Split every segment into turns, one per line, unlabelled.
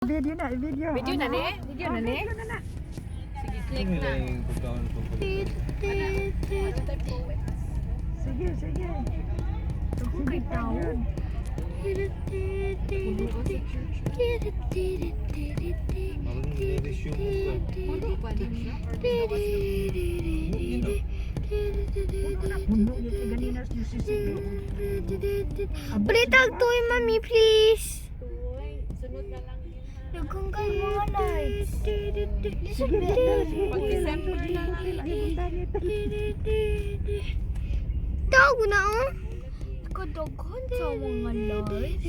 Video na, video.
Video na ni? Video na ni?
Video na na.
Sige, click na.
Sige, sige. Sige pa yun. Puno yun kay ganina sa UCCB.
Palitag toy, Mami, please.
Sunod na lang yun ha.
Daghan kay mga lights.
Sige, sige.
Pag December na lang.
Tawag na oh. Kadaghan sa mga lights.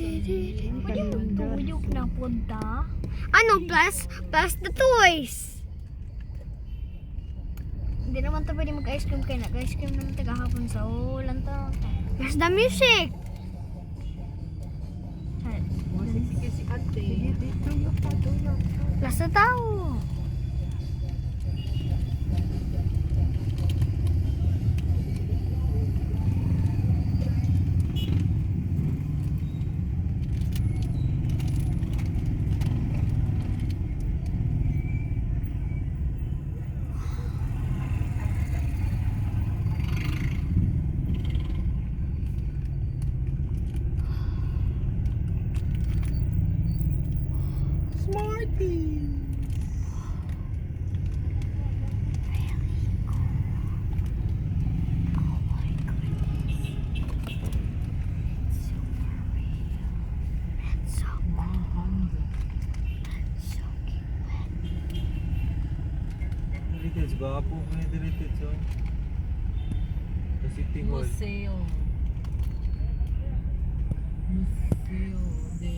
Pwede magtuyok na punta. Ano, plus, plus the toys. Hindi naman to pwede mag-ice cream kaya nag-ice cream naman tagahapon sa ulan to. Plus the music!
Sige si ate.
Tuyok pa, tuyok.
Plus the tao.
Smarties!
So cool. So cute.
Heritage, gwapo ko yung heritage, oh. Sa City Hall.
Museo. Museo de...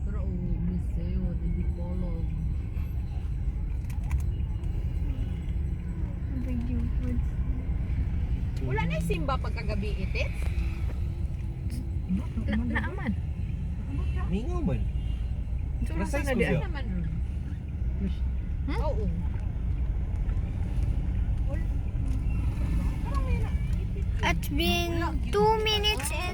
Pero oh, Museo de Dipolog.
Video foods.
Wala na yung simba pagkagabi itit? Na naaman.
Mingaw man. Precise ko siya.
Naman ron. Oo.
It's been 2 minutes and